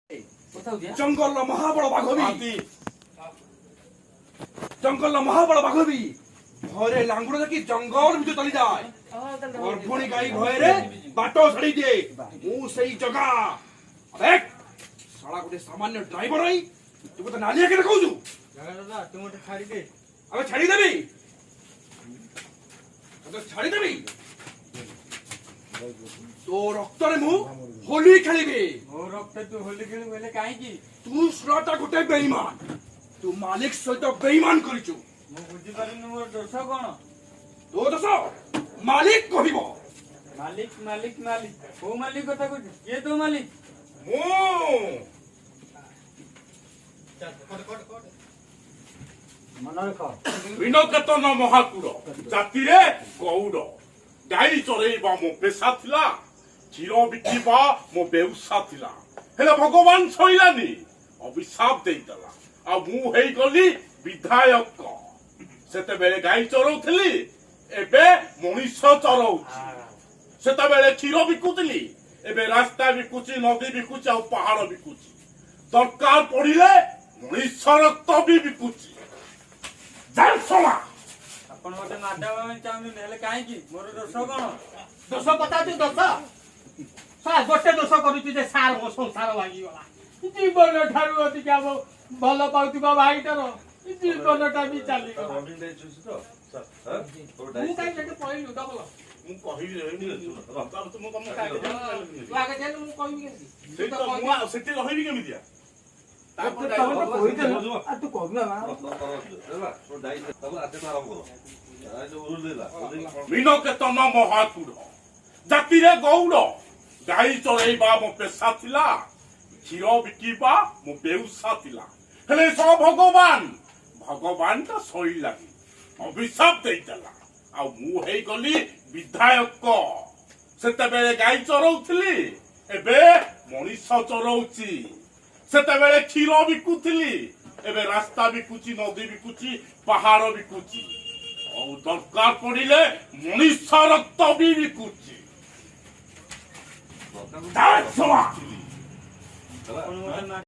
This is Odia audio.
ଜଙ୍ଗଲର ମହାବଳ ବାଘ ବି, ଜଙ୍ଗଲର ମହାବଳ ବାଘ ବି ଭୟରେ ଲାଙ୍ଗୁଡ଼ ଦେଖି ଜଙ୍ଗଲ ଭିତରେ ଚାଲିଯାଏ। ଗର୍ଭଣୀ ଗାଈ ଭୟରେ ବାଟ ଛାଡି ଦିଏ। ମୁଁ ସେଇ ଜଗା। ଆବେ ଶଳା, ଗୋଟେ ସାମାନ୍ୟ ଡ୍ରାଇଭର ହେଇ ତୁ ମତେ ନାଲି ଆଖି ଦେଖାଉଛୁ? ଜଗା ଦାଦା, ତୁ ମତେ ଛାଡ଼ିଦେ। ଆବେ ଛାଡିଦେବି, ତୋତେ ଛାଡିଦେବି? ତୋ ରକ୍ତରେ ମୁଁ ହୋଲି ଖେଳିବି। ମୋ ରକ୍ତ ତୁ ହୋଲି ଖେଳିବୁ, ହେଲେ କାହିଁକି? ତୁ ଶଳାଟା ଗୋଟେ ବେଇମାନ। ତୁ ମାଲିକ ସହିତ ବେଇମାନ କରିଛୁ। ମୁଁ ବୁଝିପାରୁନି, ମୋର ଦୋଷ କଣ? ତୋ ଦୋଷ ମାଲିକ କହିବ। ମାଲିକ, ମାଲିକ, ମାଲିକ, କୋଉ ମାଲିକ କଥା କହୁଛୁ? କିଏ ତୋ ମାଲିକ? ମୁଁ। ମନେ ରଖ। ମୀନକେତନ ମହାକୁର, ଜାତିରେ ଗଉଡ଼। ଗାଈ ଚରେଇବା ମୋ ପେସା ଥିଲା, କ୍ଷୀର ବିକିବା ମୋ ବେଉସା ଥିଲା। ହେଲେ ଭଗବାନ ସହିଲାନି, ଅଭିଶାପ ଦେଇଦେଲା ଆଉ ମୁଁ ହେଇଗଲି ବିଧାୟକ। ସେତେବେଳେ ଗାଈ ଚରଉଥିଲି, ଏବେ ମଣିଷ ଚରଉଛି। ସେତେବେଳେ କ୍ଷୀର ବିକୁଥିଲି, ଏବେ ରାସ୍ତା ବିକୁଛି, ନଦୀ ବିକୁଛି ଆଉ ପାହାଡ ବିକୁଛି। ଦରକାର ପଡ଼ିଲେ ମଣିଷ ରକ୍ତ ବି ବିକୁଛି। ଜାଣ ଶଳା। ଆପଣ ମତେ ମାରିଦେବା ପାଇଁ ଚାହୁଁଛନ୍ତି, ହେଲେ କାହିଁକି? ମୋର ଦୋଷ କଣ? ଦୋଷ ପଚାରୁଛୁ? ଦୋଷ ସାର୍, ଗୋଟେ ଦୋଷ କରୁଛୁ ଯେ ସାର୍, ମୋ ସଂସାର ଭାଙ୍ଗିଗଲା। ଜୀବନ ଠାରୁ ଅଧିକା ମୋ ଭଲ ପାଉଥିବା ଭାଇଟାର ଜୀବନଟା ବି ଚାଲିଗଲା। ମୁଁ କାହିଁ ସେଠି ପଳେଇଲୁ ଡବଲ। ମୁଁ କହିବି। ମୁଁ ତମକୁ ତୁ ଆଗେ ଚାଲ, ମୁଁ କହିବି କେମିତି? ସେଇ ତ, ମୁଁ ଆଉ ସେଠି ରହିବି କେମିତିଆ? ତାପରେ ତୁ କହୁନା। ମୀନକେତନ ମହାକୁର, ଜାତିରେ ଗଉଡ଼। ଗାଈ ଚରେଇବା ମୋ ପେସା ଥିଲା, କ୍ଷୀର ବିକିବା ମୋ ବେଉସା ଥିଲା। ହେଲେ ସ ଭଗବାନ, ଭଗବାନଟା ସହିଲାନି, ଅଭିଶାପ ଦେଇଦେଲା ଆଉ ମୁଁ ହେଇଗଲି ବିଧାୟକ। ସେତେବେଳେ ଗାଈ ଚରଉଥିଲି, ଏବେ ମଣିଷ ଚରଉଛି। ସେତେବେଳେ କ୍ଷୀର ବିକୁଥିଲି, ଏବେ ରାସ୍ତା ବିକୁଛି, ନଦୀ ବିକୁଛି, ପାହାଡ ବିକୁଛି ଆଉ ଦରକାର ପଡ଼ିଲେ ମଣିଷ ରକ୍ତ ବି ବିକୁଛି। ଶଳା। ଆପଣ ମତେ